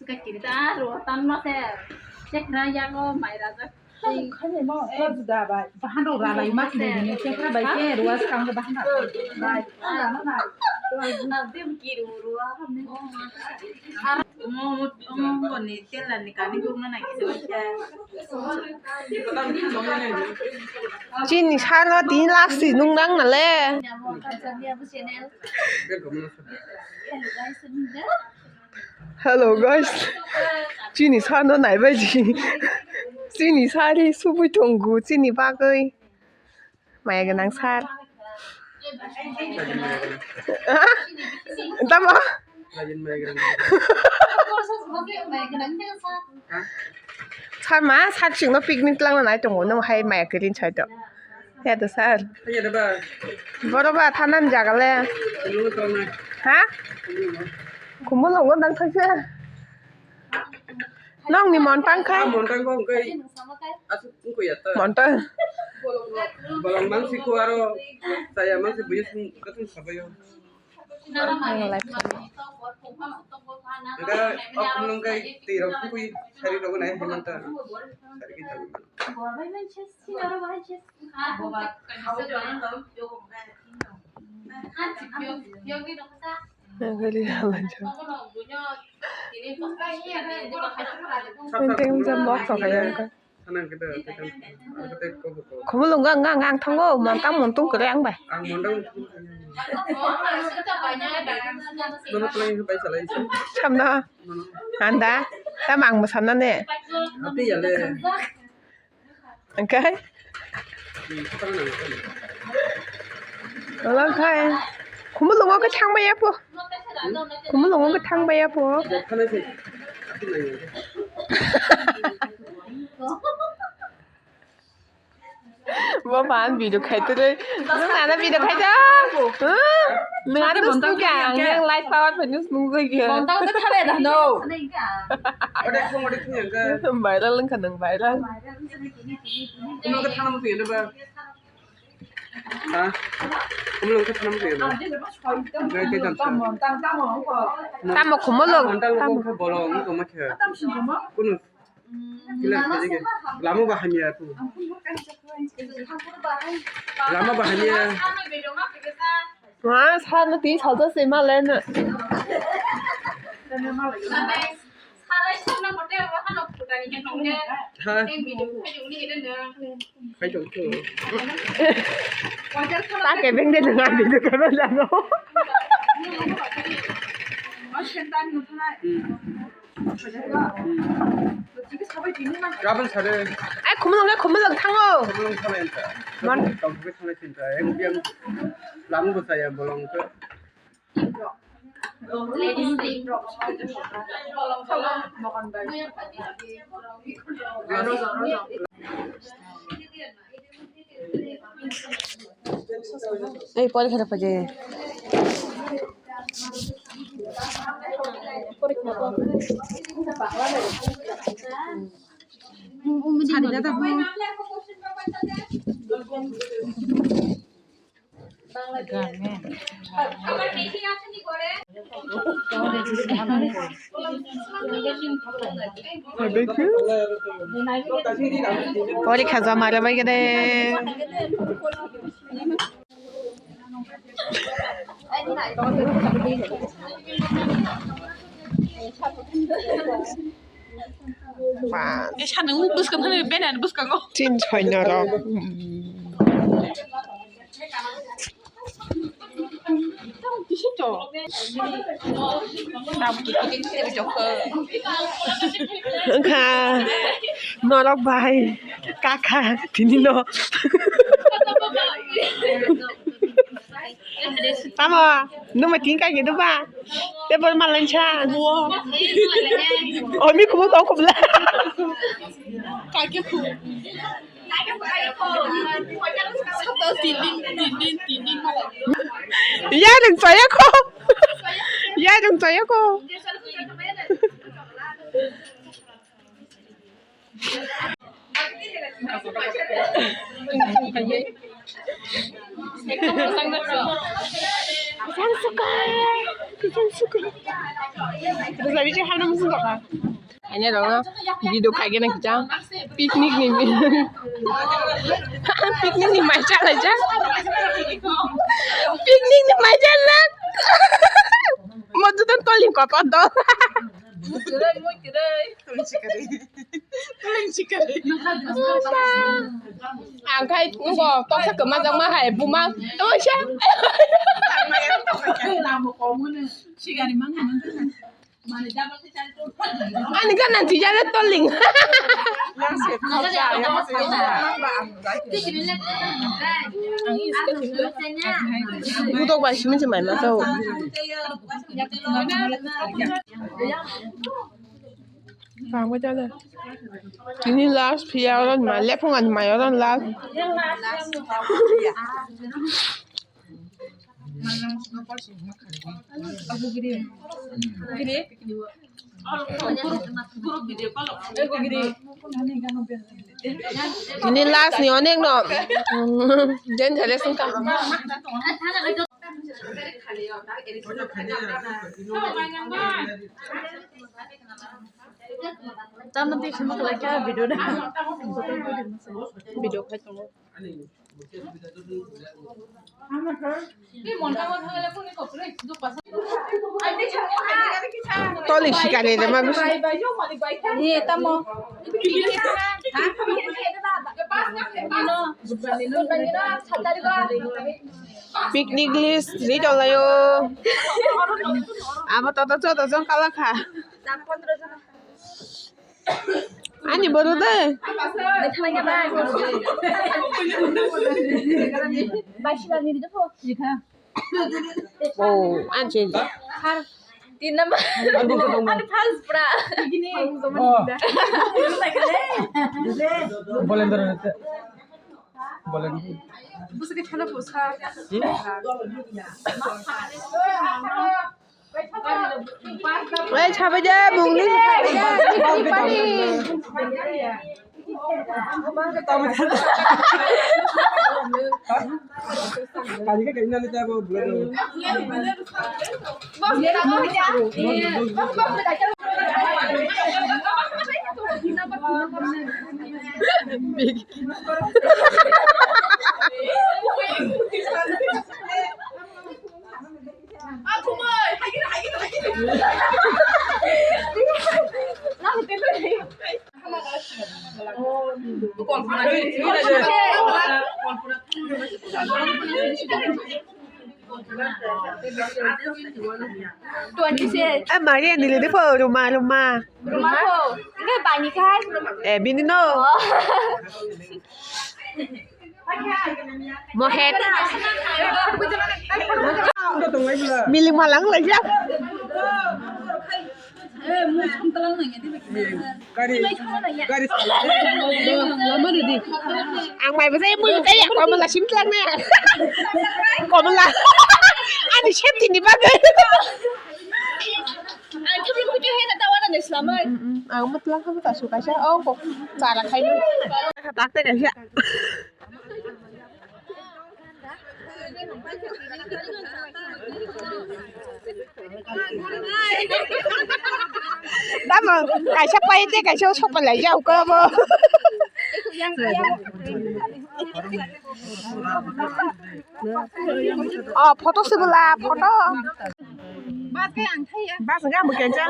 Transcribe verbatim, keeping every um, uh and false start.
Kaki ta ro tan ma se. Chekra yago mai raja. Bahan rok ralai ma kini dini chekra bai ke ruas kang ke bahan rok. Bai. Mo mo mo ni tela ni kani gurna na kisa. Chini sano tin lak si nung nang na le. Hello guys, chini sano naibai ji. Chini sari subui tongo chini bagwi. Maya gwnang sar. Tamo? Sar ma, sar chwngno picnic twlangna nai tongo, nwng hai maya kwrwini side o. Ya to sar. Boro ba thanani jaga le. Ha? Khumulwngo nang thangsa. Nokni montang khai. Ah, montang kok kai. Asuk kung kuya ta. Montang. Bolong mang si ko aro saya mang si buyus katung sabayo. Ang live. Enggak, aku nung kai tiro kung kui sari rogo nai hemanta. Sari kita. Nagari halanjak. Penting jam box apa ya? Khumulung gang gang gang thango, montang montung kere ang bai. Samna. Anda, tamang mo samna ne. Oke. Oke. Khumulungo khe thangbai ya po. Khumulungo khe thangbai ya po. Bo phan video khai tere. Nung nana video khai ja. Huh? Nung anu sung kya? Yang live power penis nung kya? Bonta udah thale dah no. Viral lang kanang viral. Tamo khumulung. Tamo bolong ko ma khe. Kunu. Kila kajike. Lama bahani ya tu. Lama bahani ya. Wah, sana ti salsa sih malah na. Ha. Khai tong tu. Tak kebeng de dengan video kebeng jano. Gabang sare. Ai, khumulung le khumulung thango. Khumulung thango enta. Man. Tong ke thango enta. Yang yang lamu ko saya bolong ke. Ei, porikha rok paide. Sari dada bo. Porikha joma rwbaikhe de. Ba. E, sanang bwskango, bwskango. Chin soino rok. Wngkha norok bai kakha tini no. Tamo, numa tin kai kedu ba? Tebol malansa. Omi kumu tau kubla. Kake ku. Yarung saya ko. Yarung saya ko. Kuchang suka, kuchang suka. Bwsa bichar hamna muchung tongkha. Ani rokno video khaigena kichang picnic ni, picnic ni mai chalaijak, picnic ni mai chalak. Mojudan toling kotor do. Ang khai ngo toksa kwmajak ma hai buma tongsa. Ani gana tijare toling. Budok bai simi se mai ma tau. Tini last phiya oro ma lephung ani mai oro last. Tini last ni onek no. Jen thale sungka. Tamo twi khama khlai kha video da. Video khai tongo. Toli sikare de ma. Ni tamo. Picnic list ri tonglaio. Abo toto joto jong kala kha. Ani bodo de. Oh, anche. Tin number. Ani first pra. Bolender. Bolender. Busa ke thana busa. Oi, chabai de, bungni. Twenty six. Eh, Maria, nili de po, Ruma, Ruma. Ruma po. Enggak, banyak kan? Eh, bini no. Oh. Mohet. Mili malang lagi ya. Gari, gari. Ang mai bajai mulu kaya komala sim tlang na. Komala. Ani safety ni bagai. Ang thumlu kutu hai na tawana ni slamai. Ang matlang kamu tak suka sih. Oh, kok cara kayu. Tak tak sih. Tamo, kaisa paite, kaisa sopa lai jau ko bo. Oh, photo se bula, photo. Bas ga mo kencha.